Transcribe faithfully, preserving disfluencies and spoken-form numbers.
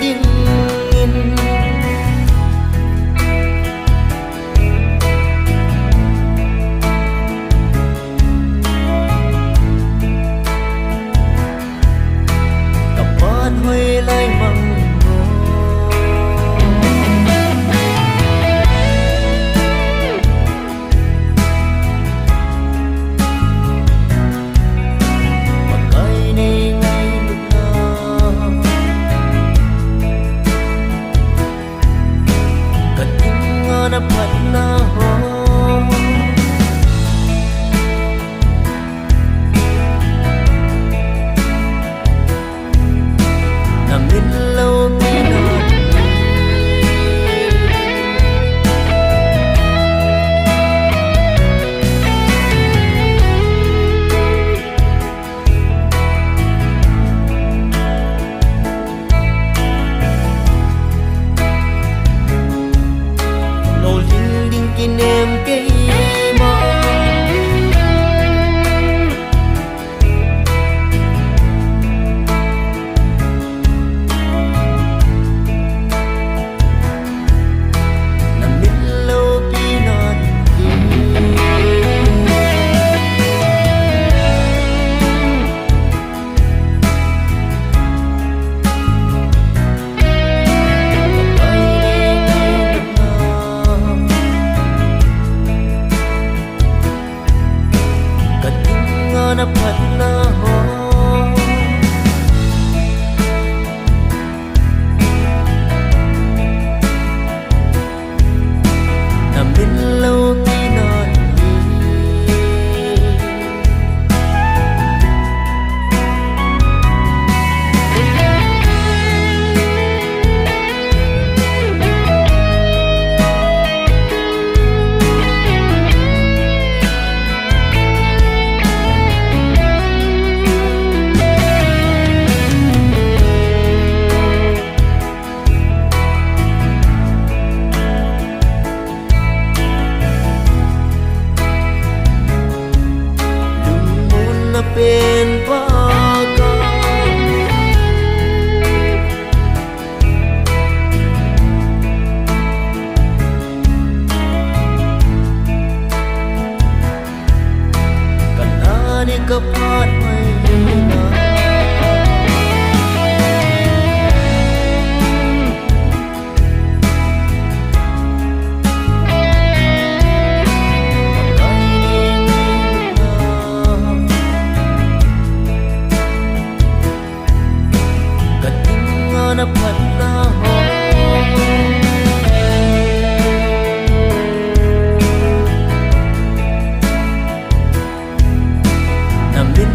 dingin. Ka pan hoilai mang mo. Pakai nei ngailutna. Ka dinga na patna ho. Na min loupina. Lolhing ding kinem keima. Na min loupina hi. Ka dinga na patna ho. Na min loupina hi. Lungmonna pen pa ka. Ka na ni ka phat mai na. Ka dinga na patna ho. Na min